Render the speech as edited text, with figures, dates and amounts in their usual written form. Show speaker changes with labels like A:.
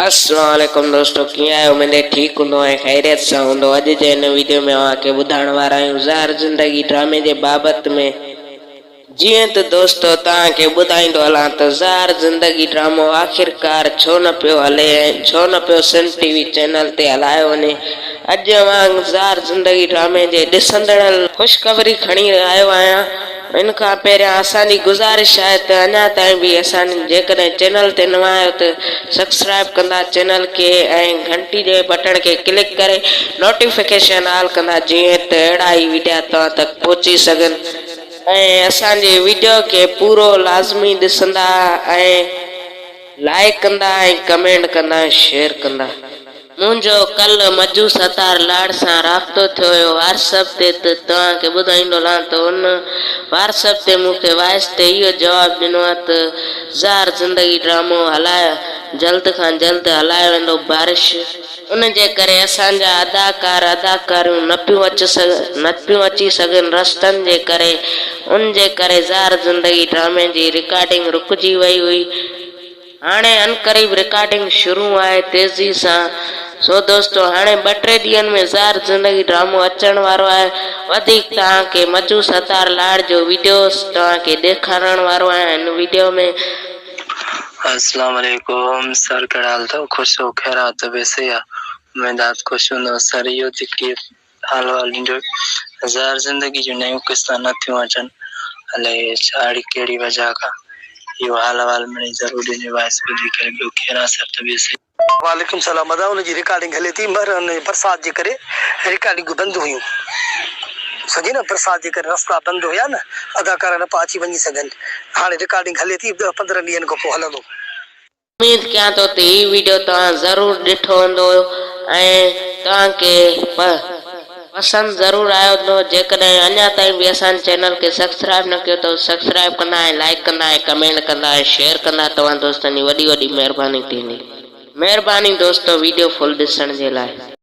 A: السلام عليڪم دوستو ڪيئن آهيو اميد ٺيڪ هوندو ۽ خيريت سان هوندو اڄ جي هن ويڊيو ۾ اوهان کي ٻڌائڻ وارا آهيون زهر زندگي ڊرامي جي بابت ۾ جيئن ته دوستو توهان کي ٻڌائيندو هلان ته زهر زندگي ڊرامو آخرڪار ڇو نه پيو هلي ۽ ڇو نه پيو سنڌ ٽي وي چينل تي هلايو وڃي اڄ اوهان زهر زندگي ڊرامي جي ڏسندڙن لاء خوشخبري کڻي آيو آهيان ان کان پهريان اسان جي گذارش آهي ته اڃا تائين به اسان جيڪڏهن چينل تي نوان آهيو ته سبسڪرائب ڪندا چينل کي ۽ گهنٽي جي بٽڻ کي ڪلڪ ڪري نوٽيفڪيشن آل ڪندا جيئن ته اهڙا ئي وڊيا توهان تڪ پهچي سگهن ۽ اسان جي وڊيو کي پورو لازمي ڏسندا ۽ لائيڪ ڪندا ۽ ڪمينٽ ڪندا ۽ شيئر ڪندا. منهنجو ڪلهه مجو ستار لاڙ سان رابطو ٿيو هيو وارٽس اپ تي ته توهان کي ٻڌائيندو هلان ته ان وارٽس اپ تي مون کي وائس تي اهو جواب ڏنو آهي ته زهر زندگي ڊرامو هلاء جلد کان جلد هلايو ويندو بارش ان جي ڪري اسان جا اداڪار اداڪاريون نه پيون نه پيون اچي سگهن رستن جي ڪري ان جي ڪري زهر زندگي ڊرامي جي رڪارڊنگ رڪجي وئي هئي هاڻي عنقريب رڪارڊنگ شروع آهي تيزي سان سو دوستو هاڻي ٻه ٽي ڏينهن ۾ زهر زندگي ڊرامو اچڻ وارو آهي وڌيڪ توهان کي مجو ستار لاڙ جو ويڊيوس توهان کي ڏيکارڻ وارو آهيان هن ويڊيو ۾.
B: اسلام عليڪم سر ڪهڙا حال اٿو خوش هو خير آ طبيعت صحيح آ اميد آ خوش هوندو سر اهو تڪليف حال احوال ڏيندو زهر زندگي جون نيون قسطا نه ٿيون اچن الائي ڇا اھڙي ڪهڙي وجه کان اهو حال احوال مڙئي ضرور ڏجو وائس ٻڌي ڪري ٻيو خير آ سر طبيعت صحيح.
C: وعليڪم سلام ادا ان جي رڪارڊنگ هلي ٿي مھر ان برسات جي ڪري رڪارڊنگ بند هيون سمجهي نه برسات جي ڪري رستا بند هيا نه اداڪار نه پيا اچي وڃي سگهن هاڻي رڪارڊنگ هلي ٿي ڏھ پندرهن ڏينهن کان پوء هلندو.
A: اميد ڪيان ٿو ته هي ويڊيو توهان ضرور ڏٺو هوندو ۽ توهان کي پسند ضرور آيو هوندو جيڪڏهن اڃا تائين به اسان جي چينل کي سبسڪرائب نه ڪيو اٿو سبسڪرائب ڪندا ۽ لائيڪ ڪندا ۽ ڪمينٽ ڪندا ۽ شيئر ڪندا توهان دوستن جي وڏي وڏي مهرباني ٿيندي مهرباني دوستو ويڊيو فل ڏسڻ جي لاء.